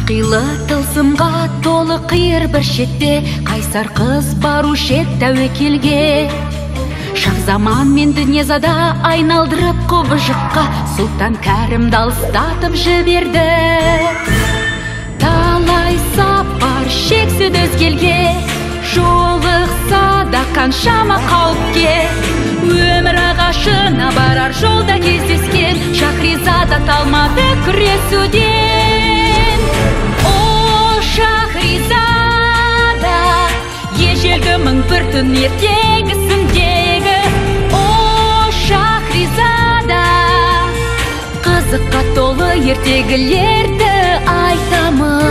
Қилы тылсымға толы қиыр бір шетте қайсар қыз барушы ед тәуекелге. Шахзаман мен Дүниезада айналдырып құбыжыққа Сұлтан Кәрімді алыстатып жіберді. Талай сапар шексіз өзгелге, жолықса да қаншама қауіпке. Өмір ағашына барар жолда кездескен Шахризада талмады күресуден. О, Шахризада, ежелгі 1001 түн ертегісіндегі. О, Шахризада, қызыққа толы ертегілерді айтамыз.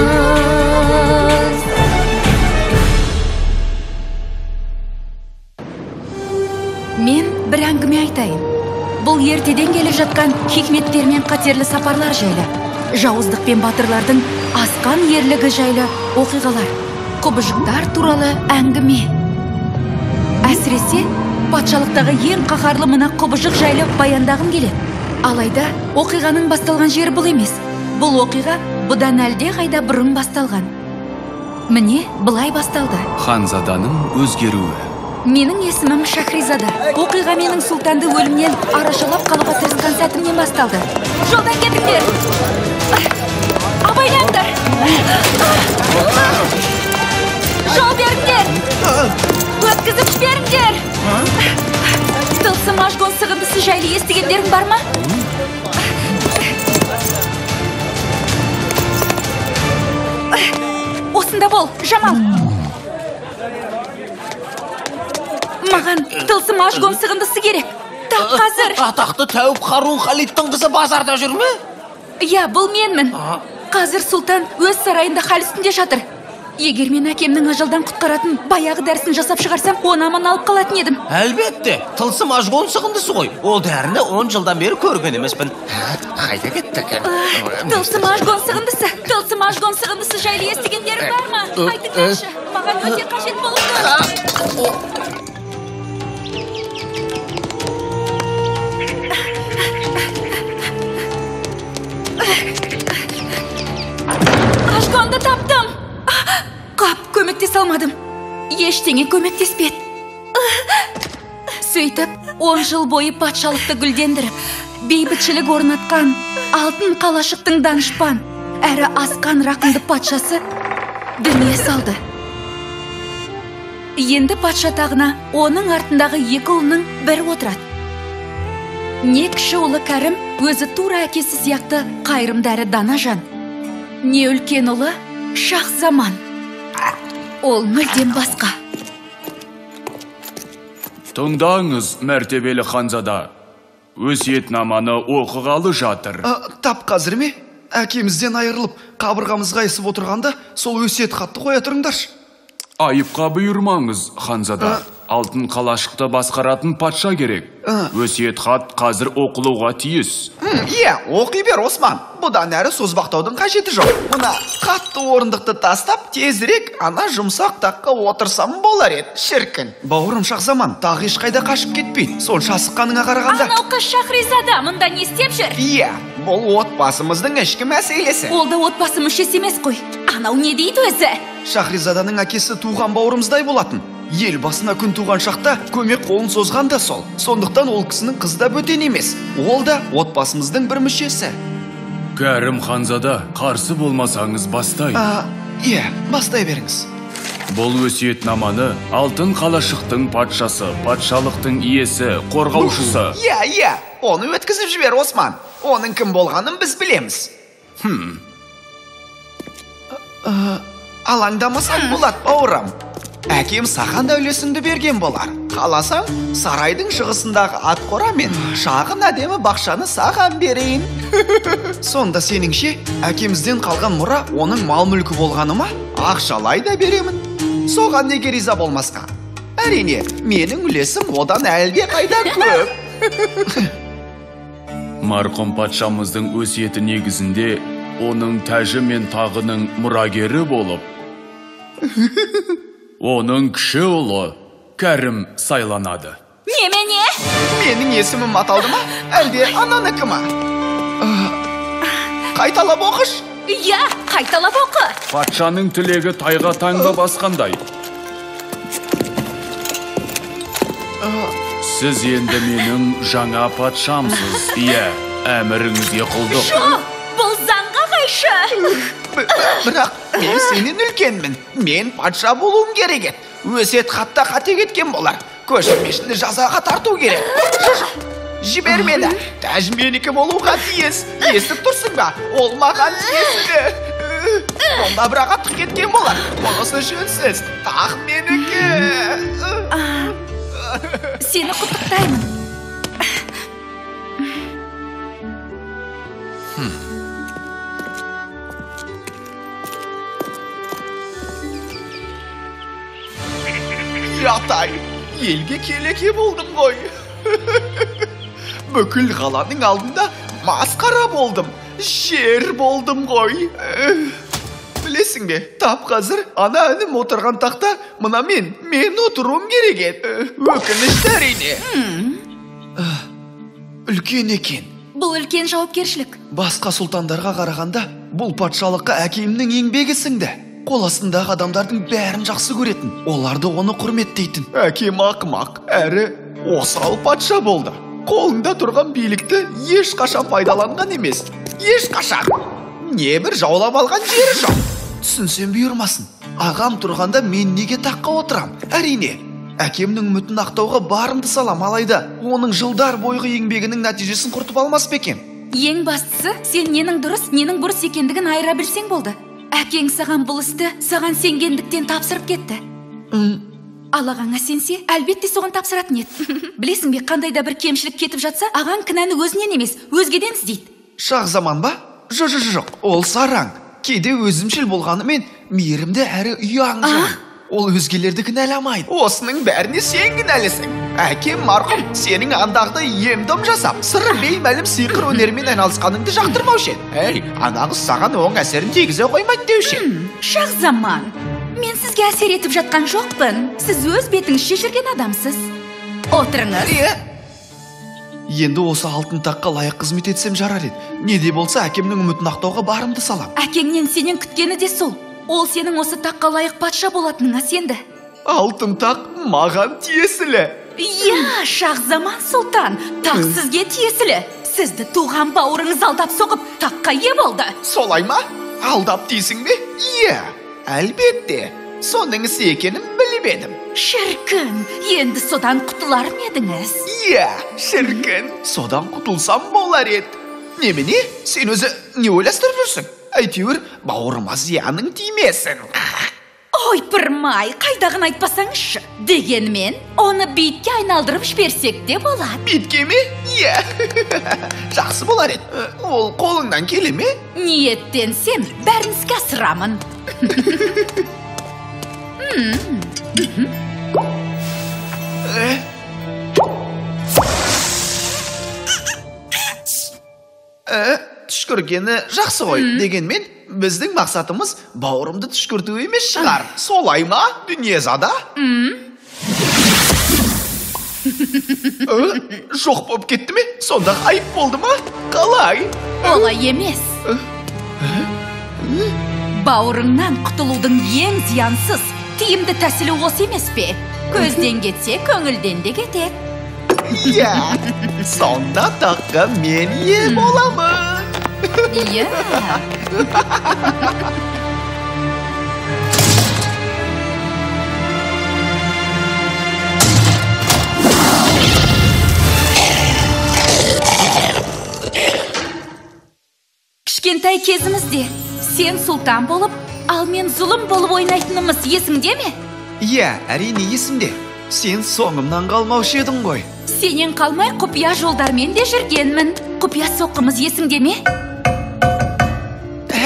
Мен бір әңгіме айтайын. Бұл ертеден келе жатқан хикметтер мен қатерлі сапарлар жайлы, жауыздық пен батырлардың асқан ерлігі жайлы оқиғалар, құбыжықтар туралы әңгіме. Әсіресе, патшалықтағы ең қаһарлы мына құбыжық жайлы баяндағым келеді. Алайда, оқиғаның басталған жері бұл емес. Бұл оқиға бұдан әлде қайда бұрын басталған. Міне, былай басталды. Ханзаданың өзгеруі. Менің есімім Шахризада. Оқиға менің сұлтанды өлімнен арашалап қалуға тырысқан сәтімнен басталды. Жолдан кетіңдер! Абайлаңдар! Жол беріңдер! Өткізіп жіберіңдер! Тылсым Ажгон сығындысы жайлы естігендерің бар ма? Осында бол, Жамал! Маған тылсым Ажгон сығындысы керек. Тап қазір. Атақты тәуіп Харун Халидтің қызы базарда жүр ме? Иә, бұл менмін. Қазір сұлтан өз сарайында хал үстінде жатыр. Егер мен әкемнің ажалдан құтқаратын баяғы дәрісін жасап шығарсам, оны аман алып қалатын едім. Әлбетте, тылсым Ажгон сығындысы ғой. Ол дәріні 10 жылдан бері көрген емеспін. Қайда кетті екен? Тылсым Ажгон сығындысы, тылсым Ажгон сығындысы жайлы естігендерің бар ма? Айтыңдаршы, маған өте қажет болып тұр. Ажгонды таптым. Қап, көмектесе алмадым. Ештеңе көмектеспеді. Сөйтіп, 10 жыл бойы патшалықты гүлдендіріп, бейбітшілік орнатқан алтын қалашықтың данышпан, әрі асқан рақымды патшасы дүние салды. Енді патша тағына оның артындағы екі ұлының бірі отырады. Не кіші ұлы Кәрім өзі тура әкесі сияқты қайырымды әрі дана жан. Не үлкен ұлы Шахзаман. Ол мүлдем басқа. Тыңдаңыз, мәртебелі ханзада. Өсиетнаманы оқығалы жатыр. Тап қазір ме? Әкемізден айырылып, қабырғамыз қайысып отырғанда, сол өсиет хатты қоя тұрыңдаршы. Айыпқа бұйырмаңыз, ханзада. Алтын қалашықты басқаратын патша керек. Өсиет хат қазір оқылуға тиіс. Иә, оқи бер, Осман. Бұдан әрі созбақтаудың қажеті жоқ. Мына қатты орындықты тастап, тезірек ана жұмсақ таққа отырсам болар еді, шіркін. Бауырым Шахзаман, тағы ешқайда қашып кетпейді. Сонша асыққаныңа қарағанда. Анау қыз Шахризада мұнда не істеп жүр? Иә, бұл отбасымыздың ішкі мәселесі. Ол да отбасы мүшесі емес қой. Анау не дейді өзі? Шахризаданың әкесі туған бауырымыздай болатын. Ел басына күн туған шақта көмек қолын созған да сол. Сондықтан ол кісінің қызы да бөтен емес. Ол да отбасымыздың бір мүшесі. Кәрім ханзада, қарсы болмасаңыз бастай. Иә, бастай беріңіз. Бұл өсиетнаманы алтын қалашықтың патшасы, патшалықтың иесі, қорғаушысы. Иә, иә, оны өткізіп жібер, Осман. Оның кім болғанын біз білеміз. Алаңдамасаң болады, бауырым. Әкем саған да үлесіңді берген болар. Қаласаң, сарайдың шығысындағы атқора мен шағын әдемі бақшаны саған берейін. Сонда сеніңше, әкемізден қалған мұра оның мал-мүлкі болғаны ма? Ақшалай да беремін. Соған неге риза болмасқа? Әрине, менің үлесім одан әлде қайда көп. Марқұм патшамыздың өсиеті негізінде оның тәжі мен тағының мұрагері болып, оның кіші ұлы Кәрім сайланады. Немене? Менің есімім аталды ма? Әлде ананікі ма? Қайталап оқыш. Иә, қайталап оқы. Патшаның тілегі тайға таңба басқандай. Сіз енді менің жаңа патшамсыз. Иә, әміріңізге құлдық. Жоқ, бұл заңға қайшы. Бірақ мен сенен үлкенмін. Мен патша болуым керек еді. Өсиет хатта қате кеткен болар. Көшірмешіні жазаға тарту керек. Жібер мені. Тәж менікі болуға тиіс. Естіп тұрсың ба? Ол маған тиесілі. Онда бір ағаттық кеткен болар. Мұнысы жөнсіз. Тақ менікі. Сені құттықтаймын. Ятай, елге келеке болдым ғой. Бүкіл қаланың алдында масқара болдым, жер болдым ғой. Білесің бе, тап қазір ана інім отырған тақта мына мен отыруым керек еді. Өкінішті әрине. Үлкен екен. Бұл үлкен жауапкершілік. Басқа сұлтандарға қарағанда бұл патшалыққа әкемнің еңбегі сіңді. Қол астындағы адамдардың бәрін жақсы көретін, оларды оны құрметтейтін. Әкем ақымақ, әрі осал патша болды. Қолында тұрған билікті ешқашан пайдаланған емес. Ешқашан. Не бір жаулап алған жері жоқ. Түсінсем бұйырмасын. Ағам тұрғанда мен неге таққа отырам? Әрине, әкемнің үмітін ақтауға барымды салам, алайда оның жылдар бойғы еңбегінің нәтижесін құртып алмас па екен? Ең бастысы, сен ненің дұрыс, ненің бұрыс екендігін айыра білсең болды. Әкең саған бұл істі саған сенгендіктен тапсырып кетті. Ал ағаңа сенсе, әлбетте соған тапсыратын еді. Білесің бе, қандай да бір кемшілік кетіп жатса, ағаң кінәні өзінен емес, өзгеден іздейді. Шах-заман ба? Жоқ, ол сараң. Кейде өзімшіл болғанымен мейірімді әрі ұяң жан. Ол өзгелерді кінәламайды. Осының бәріне сен кінәлісің. Әкем марқұм сенің андағы ем-дом жасап, сыры беймәлім сиқыр өнерімен айналысқаныңды жақтырмаушы еді. Әй, ана қыз саған оң әсерін тигізе қоймайды деуші еді. Шах-заман, мен сізге әсер етіп жатқан жоқпын. Сіз өз бетіңізше жүрген адамсыз. Отырыңыз. Енді осы алтын таққа лайық қызмет етсем жарар еді. Не де болса әкемнің үмітін ақтауға барымды салам. Әкеңнен сенен күткені де сол. Ол сенің осы таққа лайық патша болатыныңа сенді. Алтын тақ маған тиесілі. Иә, Шах-заман сұлтан, тақ сізге тиесілі. Сізді туған бауырыңыз алдап соғып, таққа ие болды. Солай ма? Алдап дейсің бе? Иә, әлбетте. Соның ісі екенін біліп едім. Шіркін, енді содан құтылар ма едіңіз? Иә, шіркін, содан құтылсам болар еді. Немене, сен өзі не ойластырып жүрсің? Әйтеуір, бауырыма зияның тимесін. Ойпырмай, қайдағын айтпасаңызшы. Дегенмен, оны битке айналдырып жіберсек те болады. Битке ме? Иә. Жақсы болар еді. Ол қолыңнан келе ме? Ниеттенсем, бәрін іске асырамын. Түшкіргені жақсы ғой. Дегенмен, біздің мақсатымыз бауырымды түшкірту емес шығар. Солай ма, Дүниезада? Жоқ болып кетті ме? Сонда айып болды ма? Қалай? Олай емес. Бауырыңнан құтылудың ең зиянсыз, тиімді тәсілі осы емес пе? Көзден кетсе, көңілден де кетеді. Иә, сонда таққа мен ие боламын. Иә. Кішкентай кезімізде сен сұлтан болып, ал мен зұлым болып ойнайтынымыз есіңде ме? Иә, әрине есімде. Сен соңымнан қалмаушы едің ғой. Сенен қалмай құпия жолдармен де жүргенмін. Құпия соққымыз есіңде ме?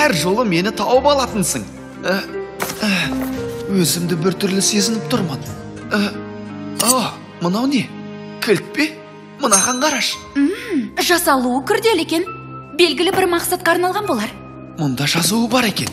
Әр жолы мені тауып алатынсың. Өзімді бір түрлі сезініп тұрмын. Мынау не? Кілт пе? Мынаған қараш. Жасалуы күрделі екен. Белгілі бір мақсатқа арналған болар. Мұнда жазуы бар екен.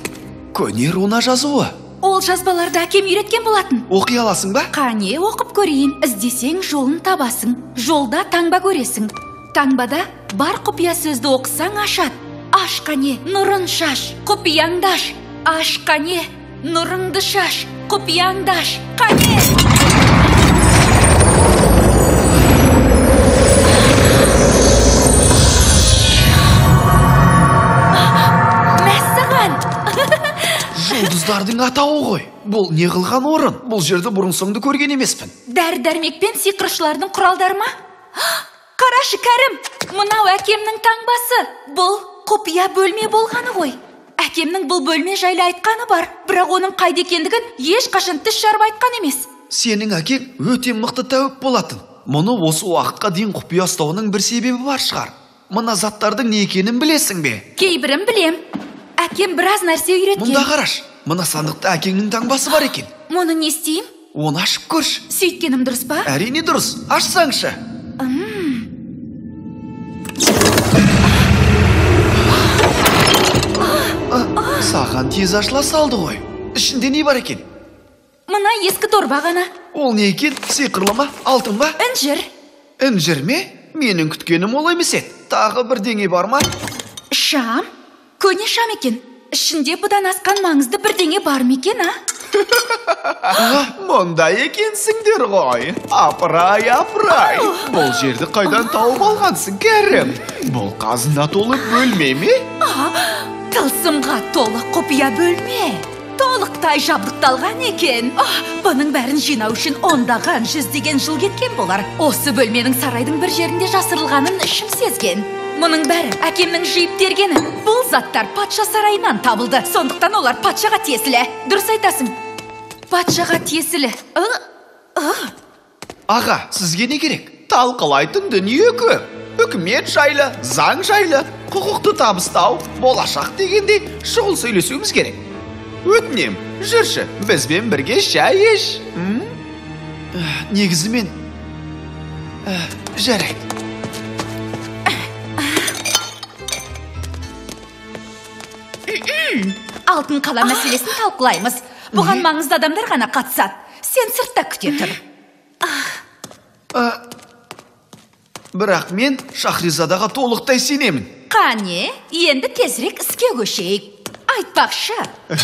Көне руна жазуы. Ол жазбаларды әкем үйреткен болатын. Оқи аласың ба? Қане, оқып көрейін. Іздесең жолын табасың. Жолда таңба көресің. Таңбада бар құпия сөзді оқысаң ашады. Аш қане, нұрын шаш, құпияңды аш. Аш қане, нұрыңды шаш, құпияңды аш. Қане! Мәссаған! Жұлдыздардың атауы ғой. Бұл не қылған орын? Бұл жерді бұрын-соңды көрген емеспін. Дәрі-дәрмек пен сиқыршылардың құралдары ма? Қарашы, Кәрім, мынау әкемнің таңбасы. Бұл құпия бөлме болғаны ғой. Әкемнің бұл бөлме жайлы айтқаны бар, бірақ оның қайда екендігін ешқашан тіс жарып айтқан емес. Сенің әкең өте мықты тәуіп болатын. Мұны осы уақытқа дейін құпия ұстауының бір себебі бар шығар. Мына заттардың не екенін білесің бе? Кейбірін білем. Әкем біраз нәрсе үйреткен. Мұнда қараш, мына сандықта әкеңнің таңбасы бар екен. Мұны не істеймін? Оны ашып көрші. Сөйткенім дұрыс па? Әрине дұрыс. Ашсаңшы. Саған тез ашыла салды ғой. Ішінде не бар екен? Мына ескі дорба ғана. Ол не екен? Сиқырлы ма? Алтын ба? Інжір. Інжір ме? Менің күткенім ол емес еді. Тағы бірдеңе бар ма? Шам. Көне шам екен. Ішінде бұдан асқан маңызды бірдеңе бар ма екен, а? Мұнда екенсіңдер ғой. Апырай, апырай. Бұл жерді қайдан тауып алғансың, Кәрім? Бұл қазына толы бөлме ме? Тылсымға толы құпия бөлме. Толықтай жабдықталған екен. Бұның бәрін жинау үшін ондаған, жүздеген жыл кеткен болар. Осы бөлменің сарайдың бір жерінде жасырылғанын ішім сезген. Мұның бәрі әкемнің жиып тергені. Бұл заттар патша сарайынан табылды. Сондықтан олар патшаға тиесілі. Дұрыс айтасың. Патшаға тиесілі. Аға, сізге не керек? Талқылайтын дүние көп. Үкімет жайлы, заң жайлы, құқықты табыстау, болашақ дегенде шұғыл сөйлесуіміз керек. Өтінем, жүрші, бізбен бірге шай іш. Негізі мен... Жарайды. Алтын қала мәселесін талқылаймыз. Бұған маңызды адамдар ғана қатысады. Сен сыртта күте тұр. Бірақ мен Шахризадаға толықтай сенемін. Қане, енді тезірек іске көшейік. Айтпақшы,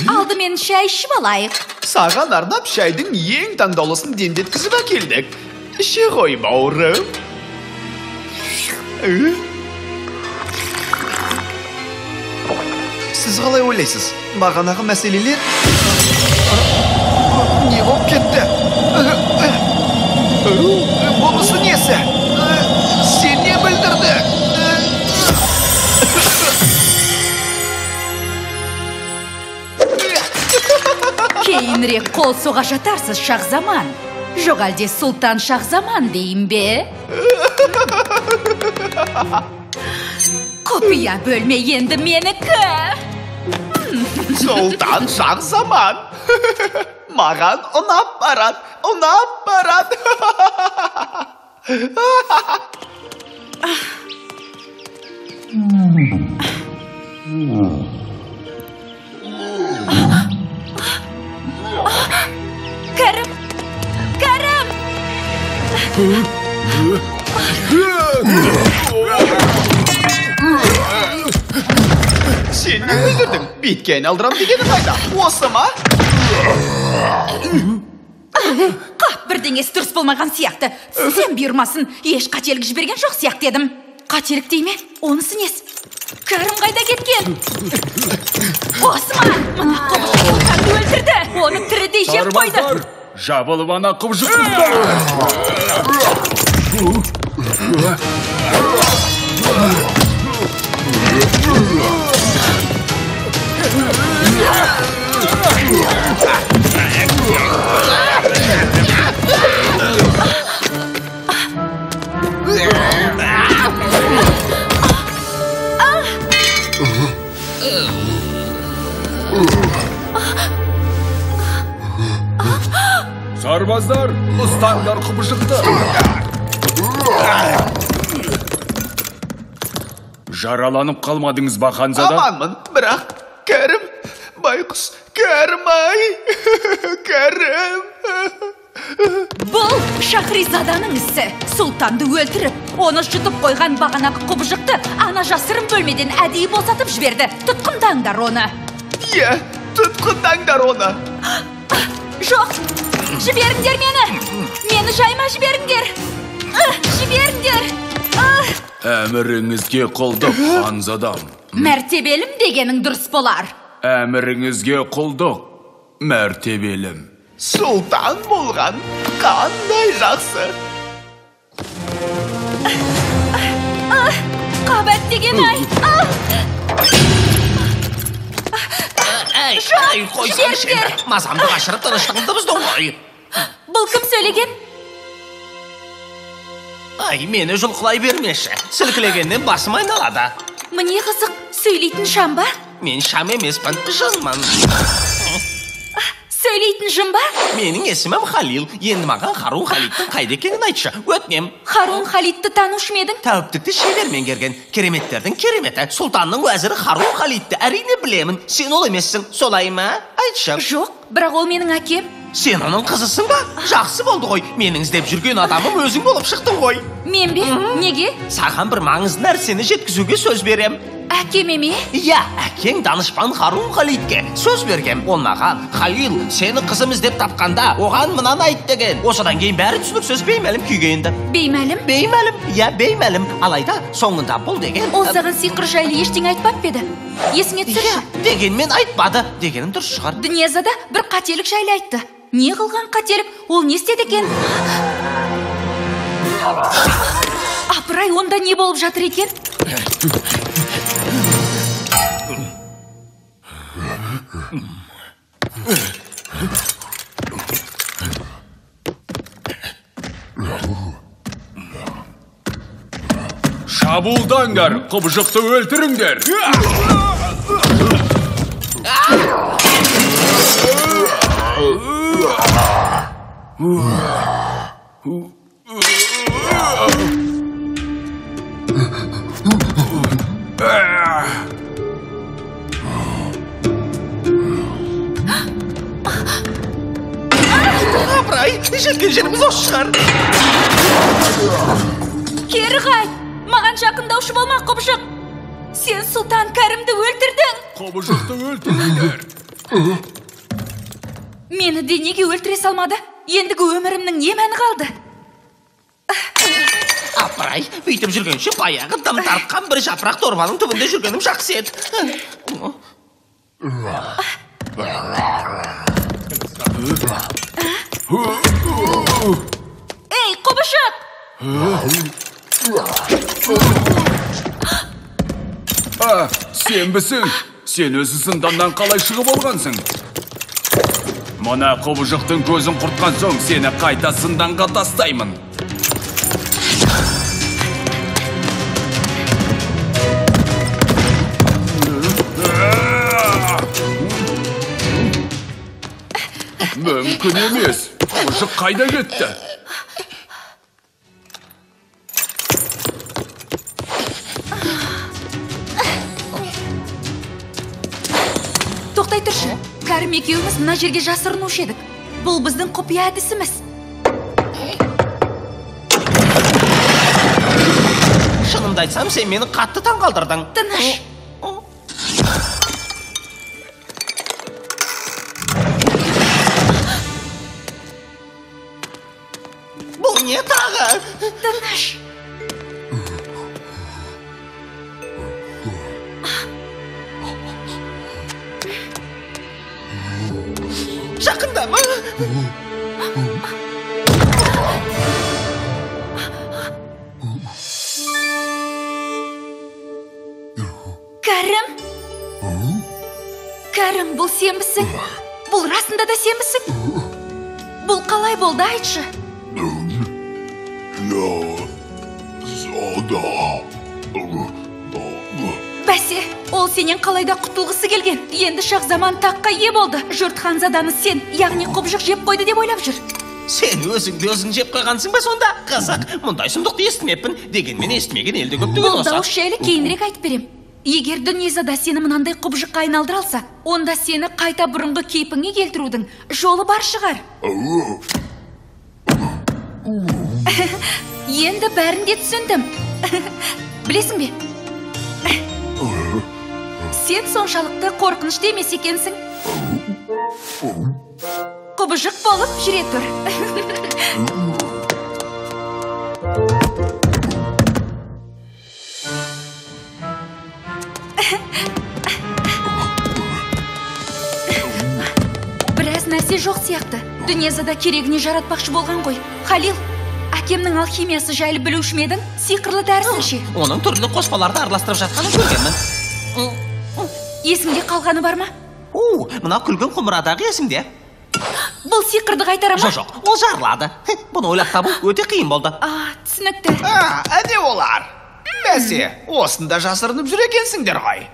алдымен шай ішіп алайық. Саған арнап шайдың ең таңдаулысын демдеткізіп әкелдік. Іше ғой, бауырым. Сіз қалай ойлайсыз? Бағанағы мәселелер... Не болып кетті? Бұнысы несі? Сен не білдірдің? Кейінірек қол соға жатарсыз, Шахзаман. Жоқ әлде Сұлтан Шахзаман дейін бе? Құпия бөлме енді менікі. Сұлтан Шахзаман. Маған ұнап барады, ұнап барады. Кәрім! Кәрім! Сен не бүлдірдің? Бетке айналдырам дегені қайда? Осы ма? Қап, бірдеңесі дұрыс болмаған сияқты. Сен бұйырмасын, еш қателік жіберген жоқ сияқты едім. Қателік дей ме? Онысы несі? Кәрім қайда кеткен? Осман! Мына құбыжық сұлтанды өлтірді! Оны тірідей жеп қойды! Жабылып ана құбыжықты! Сарбаздар, ұстаңдар құбыжықты! Жараланып қалмадыңыз ба, ханзада? Аманмын, бірақ Кәрім, байқұс, Кәрім-ай, Кәрім. Бұл Шахризаданың ісі. Сұлтанды өлтіріп, Оны жұтып қойған бағанағы құбыжықты ана жасырын бөлмеден әдейі босатып жіберді. Тұтқындаңдар оны. Иә, тұтқындаңдар оны. Жоқ, жіберіңдер мені. Мені жайма жіберіңдер. Жіберіңдер. Әміріңізге құлдық, ханзадам. Мәртебелім дегенің дұрыс болар. Әміріңізге құлдық, мәртебелім. Сұлтан болған қандай жақсы. Қабат деген ай. Әй, қойсаңшы енді. Мазамды қашырып тыныштығымды бұздың ғой. Бұл кім сөйлеген? Ай, мені жұлқылай бермеші. Сілкілегеннен басым айналады. Міне қызық, сөйлейтін шам ба? Мен шам емеспін, жынмын. Сөйлейтін жын ба? Менің есімім Халил. Енді маған Харун Халидтің қайда екенін айтшы. Өтінем. Харун Халидті танушы ма едің? Тәуіптікті шебер меңгерген, кереметтердің кереметі. Сұлтанның уәзірі Харун Халидті әрине білемін. Сен ол емессің, солай ма? Айтшы. Жоқ, бірақ ол менің әкем. Сен оның қызысың ба? Жақсы болды ғой. Менің іздеп жүрген адамым өзің болып шықтың ғой. Мен бе? Неге? Саған бір маңызды нәрсені жеткізуге сөз берем. Әкеме ме? Иә, әкең данышпан Харун Халидке сөз бергем. Ол маған, Халил, сені қызым іздеп тапқанда, оған мынаны айт деген. Осыдан кейін бәрі түсініксіз беймәлім күйге енді. Беймәлім? Беймәлім, иә, беймәлім. Алайда соңында бұл деген... Ол саған сиқыр жайлы ештеңе айтпап па еді? Есіңе түсірші. Иә, дегенмен айтпады. Дегенім дұрыс шығар. Дүниязада бір қателік жайлы айтты. Не қылған қателік? Ол не істеді екен? Апырай, онда не болып жатыр екен? Шабуылдаңдар, құбыжықты өлтіріңдер. Апырай, жеткен жеріміз осы шығар. Кері қайт, маған жақындаушы болма, құбыжық. Сен Сұлтан Кәрімді өлтірдің. Құбыжықты өлтіріңдер. Мені де неге өлтіре салмады? Ендігі өмірімнің не мәні қалды? Апырай, бүйтіп жүргенше баяғы дым тартқан бір жапырақ дорбаның түбінде жүргенім жақсы еді. Ей, құбыжық! Сенбісің? Сен өзі зынданнан қалай шығып алғансың? Мына құбыжықтың көзін құртқан соң сені қайта зынданға тастаймын. Мүмкін емес. Құбыжық қайда кетті? Тоқтай тұршы. Кәрім екеуміз мына жерге жасырынушы едік. Бұл біздің құпия әдісіміз. Шынымды айтсам, сен мені қатты таңғалдырдың. Тыныш. Бұл не тағы? Тыныш. Жақындама. Кәрім? Кәрім, бұл сенбісің? Бұл расында да сенбісің? Бұл қалай болды, айтшы? Бәсе, ол сенен қалайда құтылғысы келген. Енді Шахзаман таққа ие болды. Жұрт ханзаданы сен, яғни құбыжық жеп қойды деп ойлап жүр. Сен өзіңді өзің жеп қойғансың ба сонда? Қызық, мұндай сұмдықты естімеппін. Дегенмен естімеген елде көп деген осы. Бұл дауыс жайлы кейінірек айтып берем. Егер Дүниезада сені мынандай құбыжыққа айналдыра алса, онда сені қайта бұрынғы кейпіңе келтірудің жолы бар шығар. Енді бәрін де түсіндім. Білесің бе? Сен соншалықты қорқынышты емес екенсің. Құбыжық болып жүре тұр. Біраз нәрсе жоқ сияқты. Дүниезада керегіне жаратпақшы болған ғой. Халил, әкемнің алхимиясы жайлы білуші ме едің? Сиқырлы дәрісін ше? Оның түрлі қоспаларды араластырып жатқанын көргенмін. Есіңде қалғаны бар ма? Мына күлгін құмырадағы есімде. Бұл сиқырды қайтара ма? Жоқ, ол жарылады. Бұны ойлап табу өте қиын болды. Түсінікті. Әне олар. Бәсе, осында жасырынып жүр екенсіңдер ғой.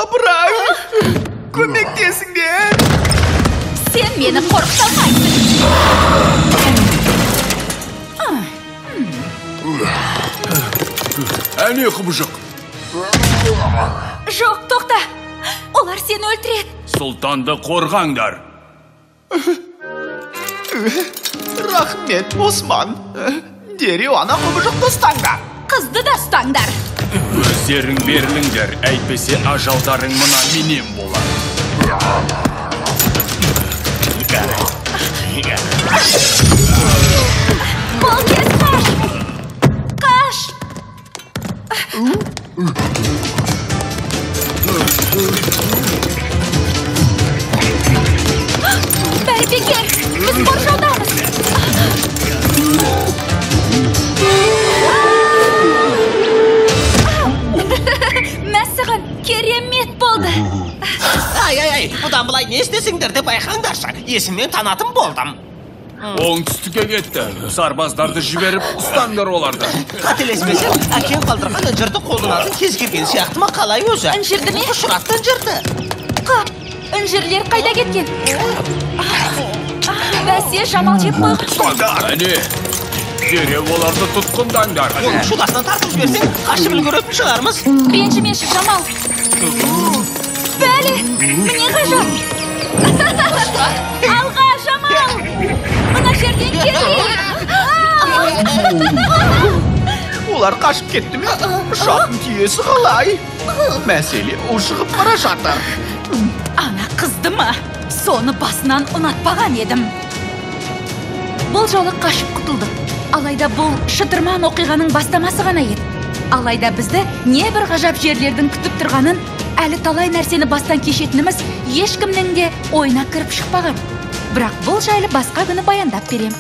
Ыбырай, көмектесіңдер. Сен мені қорқыта алмайсың. Әне құбыжық. Жоқ, тоқта. Олар сені өлтіреді. Сұлтанды қорғаңдар. Рахмет, Осман. Дереу ана құбыжықты ұстаңдар. Қызды да ұстаңдар. Өздерің беріліңдер, әйтпесе ажалдарың мына менен болады. Бұл кез қаш! Қаш! Бәрі бекер! Біз қоршаудамыз! Мәссаған, керемет болды! Ай-ай-ай, бұдан былай не істесіңдер деп байқаңдаршы. Есімнен танатын болдым. Оңтүстікке кетті. Сарбаздарды жіберіп, ұстаңдар оларды. Қателеспесем, әкем қалдырған інжірді қолданатын кез келген сияқты ма, қалай өзі? Інжірді ме? Ұшыратты інжірді. Қап, інжірлер қайда кеткен? Бәсе, Жамал жеп қойған. Ұстаңдар! Әне, дереу оларды тұтқындаңдар. Оның шудасынан тартып жіберсең, қашып үлгеретін шығармыз. Ренжімеші, Жамал. Бәле, міне ғажап. Алға, Жамал! Мына жерден кетейік! Олар қашып кетті ме? Ұшатын түйесі қалай? Мәселе ушығып бара жатыр. Ана қызды ма? Соны басынан ұнатпаған едім. Бұл жолы қашып құтылдық. Алайда бұл шытырман оқиғаның бастамасы ғана еді. Алайда бізді не бір ғажап жерлердің күтіп тұрғанын, әлі талай нәрсені бастан кешетініміз ешкімнің де ойына кіріп шықпаған. Бірақ бұл жайлы басқа күні баяндап берем.